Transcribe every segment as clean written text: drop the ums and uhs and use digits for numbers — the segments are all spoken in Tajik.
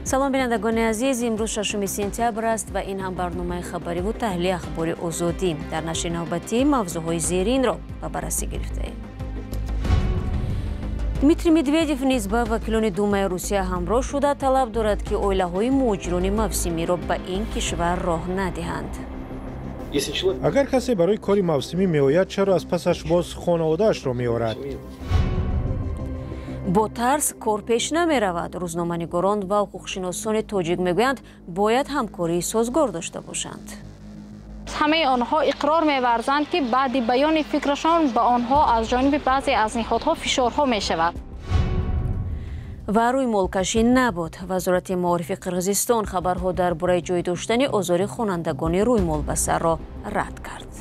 Салом, бинандагони азиз. Имрӯз 6 сентябр аст ва ин ҳам барномаи хабариву таҳлили Ахбори Озодӣ. Дар нашри навбатӣ мавзӯъҳои зеринро ба баррасӣ гирифтаем. Дмитрий Медведев низ ба вакилони Думаи Русия ҳамроҳ шуда, талаб дорад, ки оилаҳои муҳоҷирони мавсимиро ба ин кишвар роҳ надиҳанд. Агар касе барои кори мавсимӣ меояд, чаро аз пасаш боз хонаводаашро меорад? Бо тарс кор пеш намеравад. Рӯзноманигорон ва ҳуқуқшиносони тоҷик мегӯянд, бояд ҳамкории созгор дошта бошанд. Ҳамаи онҳо иқрор меварзанд, ки баъди баёни фикрашон ба онҳо аз ҷониби баъзе аз ниҳодҳо фишорҳо мешавад. Ва рӯймолкашӣ набуд. Вазорати маорифи Қирғизистон хабарҳо дар бораи ҷой доштани озори хонандагони рӯймол ба сарро рад кард.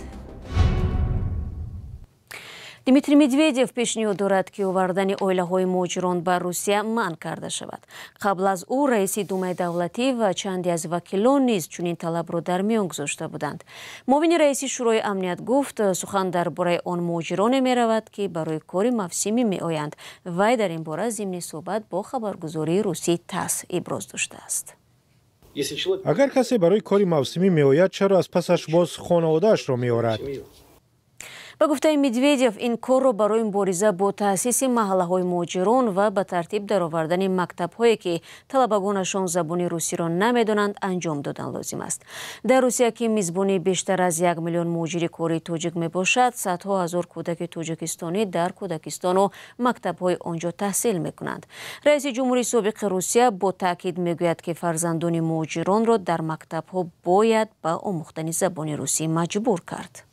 Дмитрий Медведев пешниҳод дорад, ки овардани оилаҳои муҳоҷирон ба Русия манъ карда шавад. Қабл аз ӯ раиси Думаи давлатӣ ва чанде аз вакилон низ чунин талабро дар миён гузошта буданд. Муовини раиси Шӯрои амният гуфт, сухан дар бораи он муҳоҷироне меравад, ки барои кори мавсимӣ меоянд. Вай дар ин бора зимни суҳбат бо хабаргузории русӣ ТАСС иброз доштааст. Агар касе барои кори мавсимӣ меояд, чаро аз пасаш боз хонаводаашро меорад? Ба гуфтаи Медведев, ин корро барои мубориза бо таъсиси маҳаллаҳои муҳоҷирон ва ба тартиб даровардани мактабҳое, ки талабагонашон забони русиро намедонанд, анҷом додан лозим аст. Дар Русия, ки мизбони бештар аз 1 миллион муҳоҷири кории тоҷик мебошад, садҳо ҳазор кӯдаки тоҷикистонӣ дар кӯдакистону мактабҳои он ҷо таҳсил мекунанд. Раиси ҷумҳури собиқи Русия бо таъкид мегӯяд, ки фарзандони муҳоҷиронро дар мактабҳо бояд ба омӯхтани забони русӣ маҷбур кард.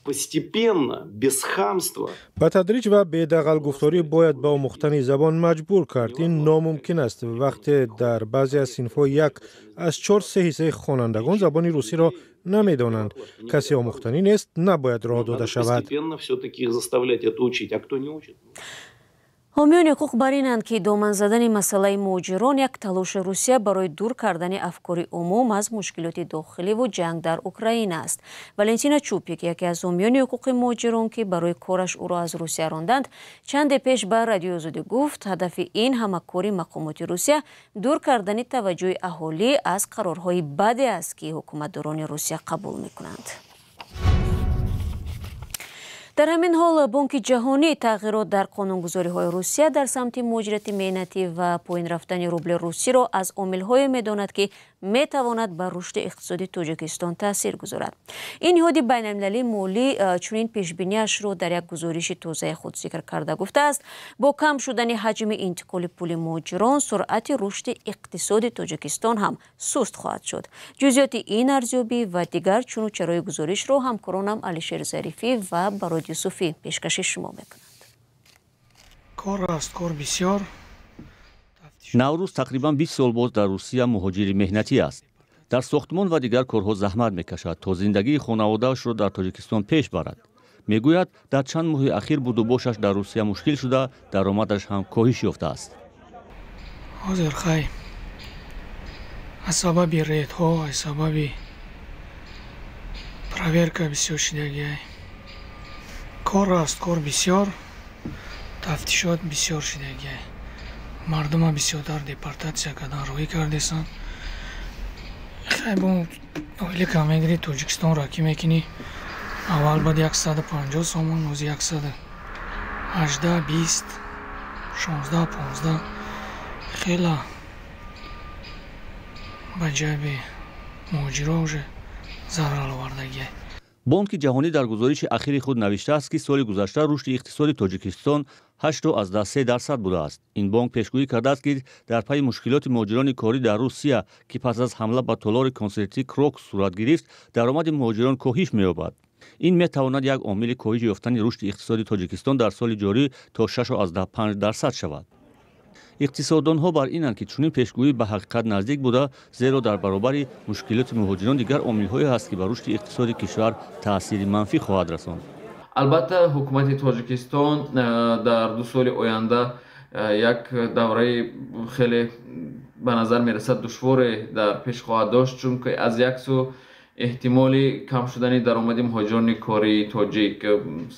Постепенно, без хамства. Ба тадриҷ ва бедағалгуфторӣ бояд ба омӯхтани забон маҷбур кард. Ин номумкин аст, вақте дар баъзе аз синфҳо як аз чор се ҳиссаи хонандагон забони русиро намедонанд. Касе омӯхтанӣ нест, набояд роҳ дода шавад. Все-таки их заставлять это учить, а кто не учит? Ҳомиёни ҳуқуқ бар инанд, ки доман задани масъалаи муҳоҷирон як талоши Русия барои дур кардани афкори умум аз мушкилоти дохиливу ҷанг дар Украина аст. Валентина Чупик, яке аз ҳомиёни ҳуқуқи муҳоҷирон, ки барои кораш ӯро аз Русия ронданд, чанде пеш ба Радиои Озодӣ гуфт, ҳадафи ин ҳама кори мақомоти Русия дур кардани таваҷҷӯҳи аҳолӣ аз қарорҳои баде аст, ки ҳукуматдорони Русия қабул мекунанд. Дар ҳамин ҳол, Бонки Ҷаҳонӣ тағйирот дар қонунгузориҳои Русия дар самти муҳоҷирати меҳнатӣ ва поин рафтани рубли русиро аз омилҳое медонад, ки метавонад ба рушди иқтисоди Тоҷикистон таъсир гузорад. Ин ниҳоди байналмилалии молӣ чунин пешбиниашро дар як гузориши тозаи худ зикр карда, гуфтааст, бо кам шудани ҳаҷми интиқоли пули муҳоҷирон суръати рушди иқтисоди Тоҷикистон ҳам суст хоҳад шуд. Ҷузъиёти ин арзёбӣ ва дигар чуну чарои гузоришро ҳамкоронам Алишер Зарифӣ ва Барод Юсуфӣ пешкаши шумо мекунанд. Кор аст, кор бисёр. Наврӯз тақрибан 20 сол боз дар Русия муҳоҷири меҳнатӣ аст. Дар сохтмон ва дигар корҳо заҳмат мекашад, то зиндагии хонаводаашро дар Тоҷикистон пеш барад. Мегӯяд, дар чанд моҳи ахир будубошаш дар Русия мушкил шуда, даромадаш ҳам коҳиш ёфтааст. Ҳозир хай, аз сабаби рейдҳо, аз сабаби проверка бисёр шидагиай. Кор аст, кор бисёр, тафтишот бисёр шидагиай. Мардума бисёртар депортатсия кардан, роҳӣ кардесанд. Хай, бо ойлика мегирӣ, Тоҷикистон ракӣ мекунӣ, аввал бад 150 сомон, ҳозир 118, 20, 16, 15. Хела ба ҷайби муҳоҷиро уже зарар овардагиай. Бонки Ҷаҳонӣ дар гузориши ахири худ навиштааст, ки соли гузашта рушди иқтисоди Тоҷикистон 8,3% будааст. Ин бонк пешгӯӣ кардааст, ки дар пайи мушкилоти муҳоҷирони корӣ дар Русия, ки пас аз ҳамла ба толори консертии Крокус сурат гирифт, даромади муҳоҷирон коҳиш меёбад. Ин метавонад як омили коҳиш ёфтани рушди иқтисоди Тоҷикистон дар соли ҷорӣ то 6,5% шавад. Иқтисоддонҳо бар инанд, ки чунин пешгӯӣ ба ҳақиқат наздик буда, зеро дар баробари мушкилоти муҳоҷирон дигар омилҳое ҳаст, ки ба рушди иқтисоди кишвар таъсири манфӣ хоҳад расонд. Албатта, ҳукумати Тоҷикистон дар 2 соли оянда як давраи хеле, ба назар мерасад, душворе дар пеш хоҳад дошт, чунки аз як сӯ эҳтимоли кам шудани даромади муҳоҷирони кории тоҷик,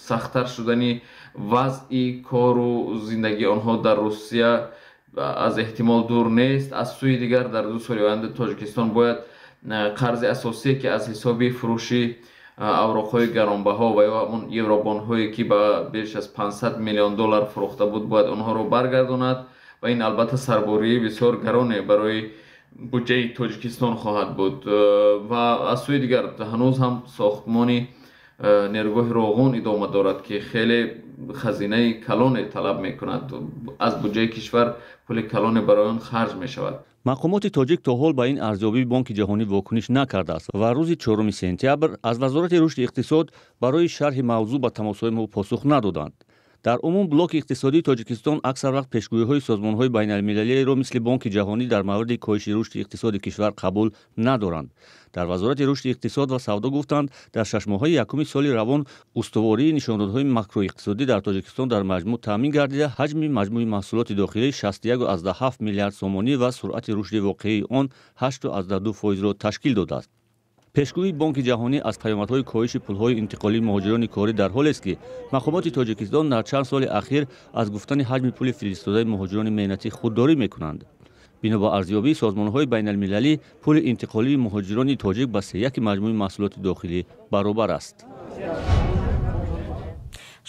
сахттар шудани вазъи кору зиндагии онҳо дар Русия. Аз эҳтимол дур нест. Аз сӯи дигар, дар 2 соли оянда Тоҷикистон бояд қарзи асосие, ки аз ҳисоби фурӯши авроқҳои гаронбаҳо ва ё ҳамон евробондҳое, ки ба беш аз 500 миллион доллар фурӯхта буд, бояд онҳоро баргардонад ва ин албатта сарбории бисёр гароне барои буҷаи Тоҷикистон хоҳад буд. Ва аз сӯи дигар, ҳанӯз ҳам сохтмони нерӯгоҳи Роғун идома дорад, ки хеле хазинаи калоне талаб мекунад, аз буҷаи кишвар пули калоне барои он харҷ мешавад. Мақомоти тоҷик то ҳол ба ин арзёбии Бонки Ҷаҳонӣ вокуниш накардааст ва рӯзи 4 сентябр аз Вазорати рушди иқтисод барои шарҳи мавзӯъ ба тамосҳои мо посух надоданд. Дар умум, блоки иқтисодии Тоҷикистон аксар вақт пешгӯиҳои созмонҳои байналмилалиро, мисли Бонки Ҷаҳонӣ, дар мавриди коҳиши рушди иқтисоди кишвар қабул надоранд. Дар Вазорати рушди иқтисод ва савдо гуфтанд, дар 6 моҳаи якуми соли равон устувории нишондодҳои макроиқтисодӣ дар Тоҷикистон дар маҷмӯъ таъмин гардида, ҳаҷми маҷмӯи маҳсулоти дохилӣ 61,7 миллиард сомонӣ ва суръати рушди воқеии он 8,2 фоизро ташкил додааст. Пешгӯии Бонки Ҷаҳонӣ аз паёмадҳои коҳиши пулҳои интиқолии муҳоҷирони корӣ дар ҳолест, ки мақомоти Тоҷикистон дар чанд соли ахир аз гуфтани ҳаҷми пули фиристодаи муҳоҷирони меҳнатӣ худдорӣ мекунанд. Бино ба арзёбии созмонҳои байналмилалӣ, пули интиқолии муҳоҷирони тоҷик ба сеяки маҷмӯи маҳсулоти дохилӣ баробар аст.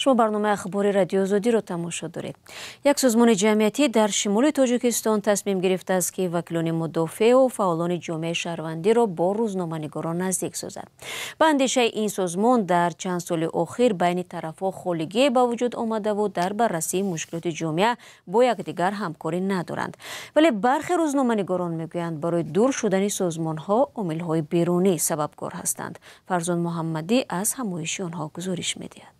Шумо барномаи ахбори Радиои Озодиро тамошо доред. Як созмони ҷамъиятӣ дар шимоли Тоҷикистон тасмим гирифтааст, ки вакилони мудофеъу фаъолони ҷомеаи шаҳрвандиро бо рӯзноманигорон наздик созад. Ба андешаи ин созмон, дар чанд соли охир байни тарафҳо холигие ба вуҷуд омадаву дар баррасии мушкилоти ҷомеа бо якдигар ҳамкорӣ надоранд. Вале бархе рӯзноманигорон мегӯянд, барои дур шудани созмонҳо омилҳои берунӣ сабабгор ҳастанд. Фарзон Муҳаммадӣ аз ҳамоиши онҳо гузориш медиҳад.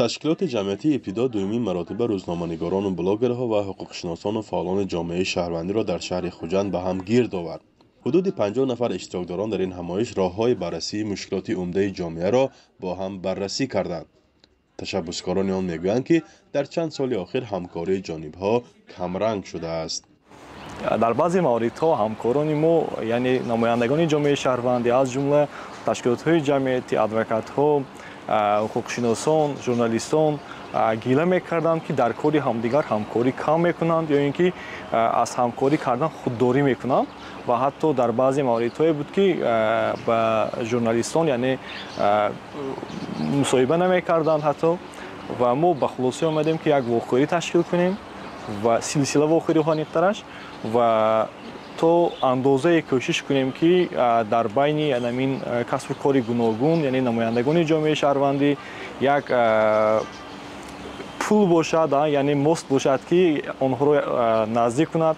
Ташкилоти ҷамъиятии «Ибтидо» дуюмин маротиба рӯзноманигорону блогерҳо ва ҳуқуқшиносону фаъолони ҷомеаи шаҳрвандиро дар шаҳри Хуҷанд ба ҳам гирд овард. Ҳудуди 50 нафар иштирокдорон дар ин ҳамоиш роҳҳои баррасии мушкилоти умдаи ҷомеаро бо ҳам баррасӣ карданд. Ташаббускорони он мегӯянд, ки дар чанд соли охир ҳамкории ҷонибҳо камранг шудааст. Дар баъзе мавридҳо ҳамкорони мо, яъне намояндагони ҷомеаи шаҳрвандӣ, аз ҷумла ташкилотҳои ҷамъиятӣ, адвокатҳо, ҳуқуқшиносон, журналистон, гила мекарданд, ки дар кори ҳамдигар ҳамкорӣ кам мекунанд ё ин ки аз ҳамкорӣ кардан худдорӣ мекунанд. Ва ҳатто дар баъзе мавридҳое буд, ки ба журналистон, яъне, мусоҳиба намекарданд ҳатто. Ва мо ба хулосӣ омадем, ки як вохӯрӣ ташкил кунем ва силсила вохӯриҳо аниқтараш, ва то андозае кӯшиш кунем, ки дар байни ҳамин касбу кори гуногун, яъне намояндагони ҷомеаи шаҳрвандӣ, як пул бошад, яъне мост бошад, ки онҳоро наздик кунад.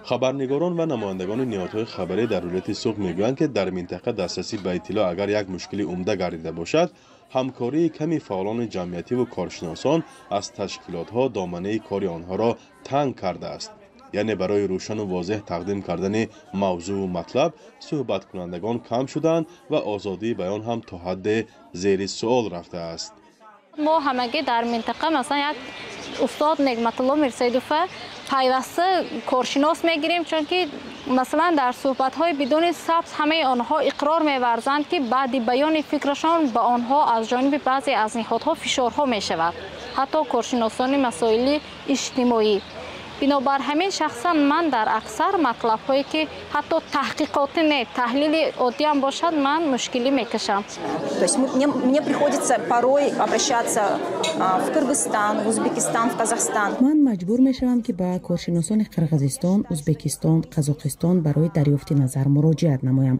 Хабарнигорон ва намояндагони ниҳодҳои хабарӣ дар вилояти Суғд мегӯянд, ки дар минтақа дастрасӣ ба иттилоъ агар як мушкили умда гардида бошад, ҳамкории ками фаъолони ҷамъиятиву коршиносон аз ташкилотҳо доманаи кори онҳоро танг кардааст. Яъне барои рӯшану возеҳ тақдим кардани мавзӯу матлаб суҳбаткунандагон кам шудаанд ва озодии баён ҳам то ҳадде зери суол рафтааст. Мо ҳамагӣ дар минтақа, масалан, як устод Негматулло Мирсаидова пайваста коршинос мегирем, чунки, масалан, дар суҳбатҳои бидуни сабт ҳамаи онҳо иқрор меварзанд, ки баъди баёни фикрашон ба онҳо аз ҷониби баъзе аз ниҳодҳо фишорҳо мешавад, ҳатто коршиносони масоили иҷтимоӣ. Бинобар ҳамин, шахсан ман дар аксар матлабҳое, ки ҳатто таҳқиқотӣ не, таҳлили оддиам бошад, ман мушкилӣ мекашам. То есть мне приходится порой обращаться в Кыргызстан, в Узбекистан, в Казахстан. Ман маҷбур мешавам, ки ба коршиносони Қирғизистон, Узбекистон, Қазоқистон барои дарёфти назар муроҷиат намоям.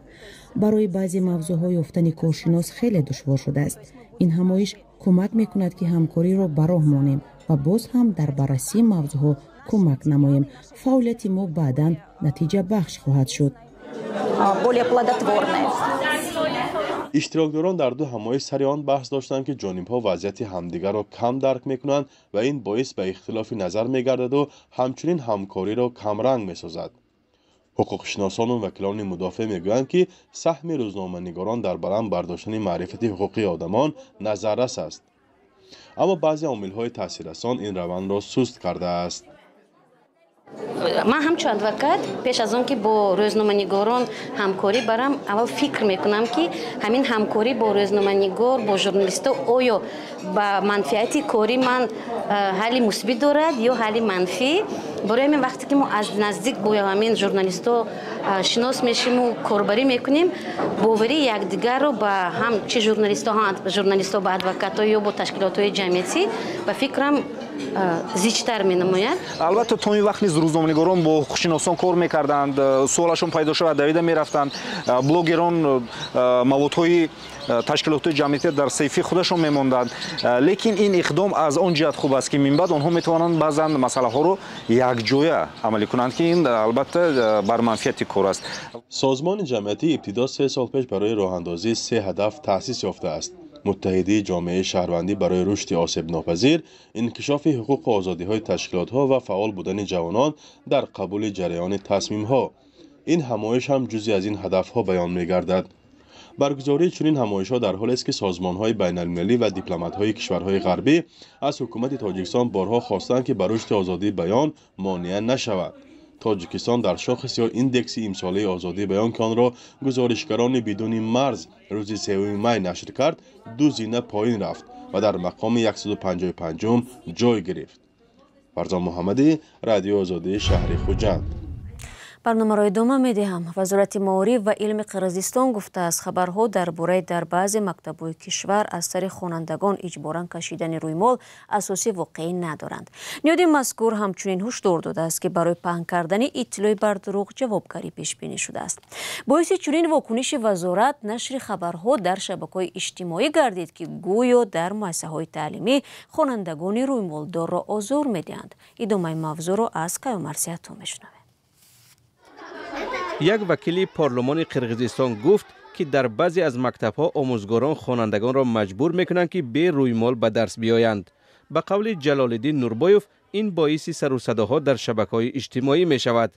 Барои баъзе мавзӯъҳо ёфтани коршинос хеле душвор шудааст. Ин ҳамоиш кӯмак мекунад, ки ҳамкориро ба роҳ монем ва боз ҳам дар баррасии мавзӯъҳо кӯмак намоем. Фаъолияти мо баъдан натиҷабахш хоҳад шуд. Более плодотворное. Иштирокдорон дар ду ҳамоиш сари он баҳс доштанд, ки ҷонибҳо вазъияти ҳамдигарро кам дарк мекунанд ва ин боис ба ихтилофи назар мегардаду ҳамчунин ҳамкориро камранг месозад. Ҳуқуқшиносону вакилони мудофеъ мегӯянд, ки саҳми рӯзноманигорон дар баланд бардоштани маърифати ҳуқуқии одамон назаррас аст, аммо баъзе омилҳои таъсиррасон ин равандро суст кардааст. Ман ҳамчун адвокат пеш аз он ки бо рӯзноманигорон ҳамкорӣ барам, аввал фикр мекунам, ки ҳамин ҳамкорӣ бо рӯзноманигор, бо журналистҳо оё ба манфиати кори ман ҳалли мусбит дорад ё ҳалли манфӣ. Барои ҳамин вақте ки мо аз наздик бо ҳамин журналистҳо шинос мешиму корбарӣ мекунем, боварии якдигарро ба ҳам чи журналистҳо, ҳам журналистҳо ба адвокатҳо ё бо ташкилотҳои ҷамъиятӣ, ба фикрам, зичтар менамояд. Албатта, то ин вақт низ рӯзноманигорон бо ҳуқуқшиносон кор мекарданд, суолашон пайдо шавад, давида мерафтанд. Блогерон маводҳои ташкилотҳои ҷамъиятӣ дар саҳифаи худашон мемонданд, лекин ин иқдом аз он ҷиҳат хуб аст, ки минбаъд онҳо метавонанд баъзан масъалаҳоро якҷоя амалӣ кунанд, ки ин албатта бар манфиати кор аст. Созмони ҷамъиятӣ ибтидо 3 сол пеш барои роҳандозии се ҳадаф таъсис ёфтааст: муттаҳидии ҷомеаи шаҳрвандӣ барои рушди осебнопазир, инкишофи ҳуқуқу озодиҳои ташкилотҳо ва фаъол будани ҷавонон дар қабули ҷараёни тасмимҳо. Ин ҳамоиш ҳам ҷузъе аз ин ҳадафҳо баён мегардад. Баргузории чунин ҳамоишҳо дар ҳолест, ки созмонҳои байналмилалӣ ва дипломатҳои кишварҳои ғарбӣ аз ҳукумати Тоҷикистон борҳо хостанд, ки ба рушди озодии баён монеа нашавад. Тоҷикистон дар шохис ё индекси имсолаи озодии баён, ки онро Гузоришгарони бидуни марз рӯзи 3 май нашр кард, ду зина поин рафт ва дар мақоми 155-ум ҷой гирифт. Фарзон Муҳаммадӣ, Радиои Озодӣ, шаҳри Хуҷанд. Барномаро идома медиҳам. Вазорати маориф ва илми Қирғизистон гуфтааст, хабарҳо дар бораи дар баъзе мактабҳои кишвар аз сари хонандагон иҷборан кашидани рӯймол асоси воқеӣ надоранд. Ниҳоди мазкур ҳамчунин ҳушдор додааст, ки барои паҳн кардани иттилои бардурӯғ ҷавобгарӣ пешбинӣ шудааст. Боиси чунин вокуниши вазорат нашри хабарҳо дар шабакаҳои иҷтимоӣ гардид, ки гӯё дар муассисаҳои таълимӣ хонандагони рӯймолдорро озор медиҳанд. Идомаи мавзӯъро аз Каюмарсияту мешунавем. Як вакили парлумони Қирғизистон гуфт, ки дар баъзе аз мактабҳо омӯзгорон хонандагонро маҷбур мекунанд, ки бе рӯймол ба дарс биёянд. Ба қавли Ҷалолиддин Нурбоев, ин боиси сару садоҳо дар шабакаҳои иҷтимоӣ мешавад.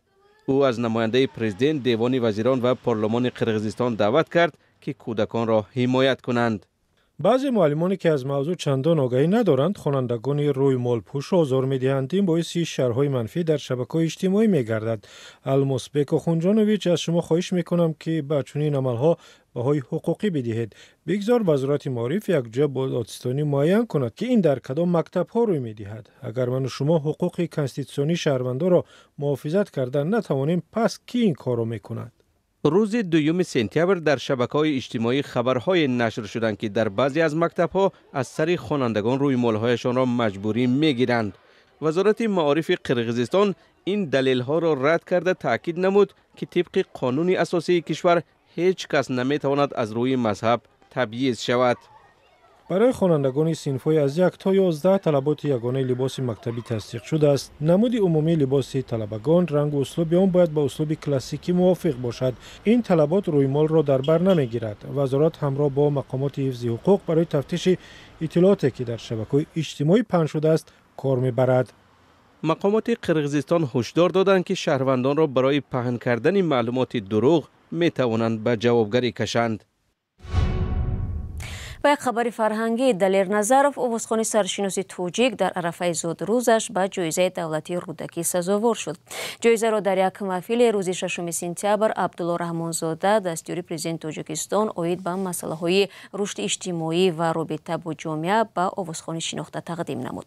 Ӯ аз намояндаи президент, девони вазирон ва парлумони Қирғизистон даъват кард, ки кӯдаконро ҳимоят кунанд. Баъзе муаллимоне, ки аз мавзӯъ чандон огаҳӣ надоранд, хонандагони рӯймолпӯшро озор медиҳанд. Ин боиси шарҳҳои манфӣ дар шабакаҳои иҷтимоӣ мегардад. Алмосбек Охунҷонович, аз шумо хоҳиш мекунам, ки ба чунин амалҳо баҳои ҳуқуқӣ бидиҳед. Бигзор Вазорати маориф якҷоя бо додситонӣ муайян кунад, ки ин дар кадом мактабҳо рӯй медиҳад. Агар ману шумо ҳуқуқи конститутсионии шаҳрвандонро муҳофизат карда натавонем, пас кӣ ин корро мекунад? Рӯзи 2 сентябр дар шабакаҳои иҷтимоӣ хабарҳое нашр шуданд, ки дар баъзе аз мактабҳо аз сари хонандагон рӯймолҳояшонро маҷбурӣ мегиранд. Вазорати маорифи Қирғизистон ин далелҳоро рад карда, таъкид намуд, ки тибқи қонуни асосии кишвар ҳеҷ кас наметавонад аз рӯи мазҳаб табъиз шавад. Барои хонандагони синфҳои аз 1 то 11 талаботи ягонаи либоси мактабӣ тасдиқ шудааст. Намуди умумии либоси талабагон, рангу услуби он бояд ба услуби классикӣ мувофиқ бошад. Ин талабот рӯймолро дар бар намегирад. Вазорат ҳамроҳ бо мақомоти ҳифзи ҳуқуқ барои тафтиши иттилооте, ки дар шабакаҳои иҷтимоӣ паҳн шудааст, кор мебарад. Мақомоти Қирғизистон ҳушдор доданд, ки шаҳрвандонро барои паҳн кардани маълумоти дурӯғ метавонанд ба ҷавобгарӣ кашанд. Ва як хабари фарҳангӣ. Далер Назаров, овозхони саршиноси тоҷик, дар арафаи зодрӯзаш ба ҷоизаи давлатии Рӯдакӣ сазовор шуд. Ҷоизаро дар як маҳфили рӯзи 6 сентябр Абдулло Раҳмонзода, дастёри президенти Тоҷикистон оид ба масъалаҳои рушди иҷтимоӣ ва робита бо ҷомеа, ба овозхони шинохта тақдим намуд.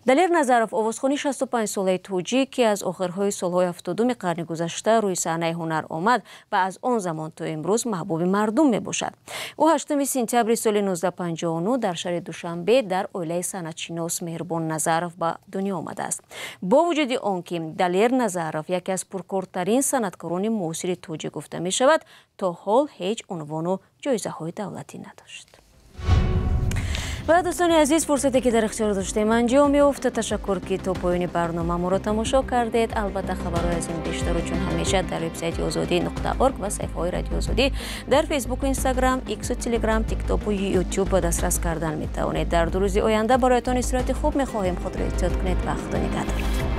Далер Назаров, овозхони 65-солаи тоҷик, ки аз охирҳои солҳои 70-уми қарни гузашта рӯи саҳнаи ҳунар омад ва аз он замон то имрӯз маҳбуби мардум мебошад. Ӯ 8 сентябри соли 1959 дар шаҳри Душанбе дар оилаи санъатшинос Меҳрубон Назаров ба дунё омадааст. Бо вуҷуди он ки Далер Назаров яке аз пуркортарин санъаткорони муосири тоҷик гуфта мешавад, то ҳол ҳеҷ унвону ҷоизаҳои давлатӣ надошт. Ва, дӯстони азиз, фурсате, ки дар ихтиёр доштем, анҷом ёфт. Ташаккур, ки то поёни барнома моро тамошо кардед. Албатта, хабарҳои аз ин бештару, чун ҳамеша, дар вебсайти озодӣ.орг ва саҳифаҳои Радиои Озодӣ дар Фейсбуку, Инстаграм, Иксу, Телеграм, Тиктоку, Ютуб ба дастрас кардан метавонед. Дар 2 рӯзи оянда бароятон истироҳати хуб мехоҳем. Худро эҳтиёт кунед ва Худо нигаҳдорад.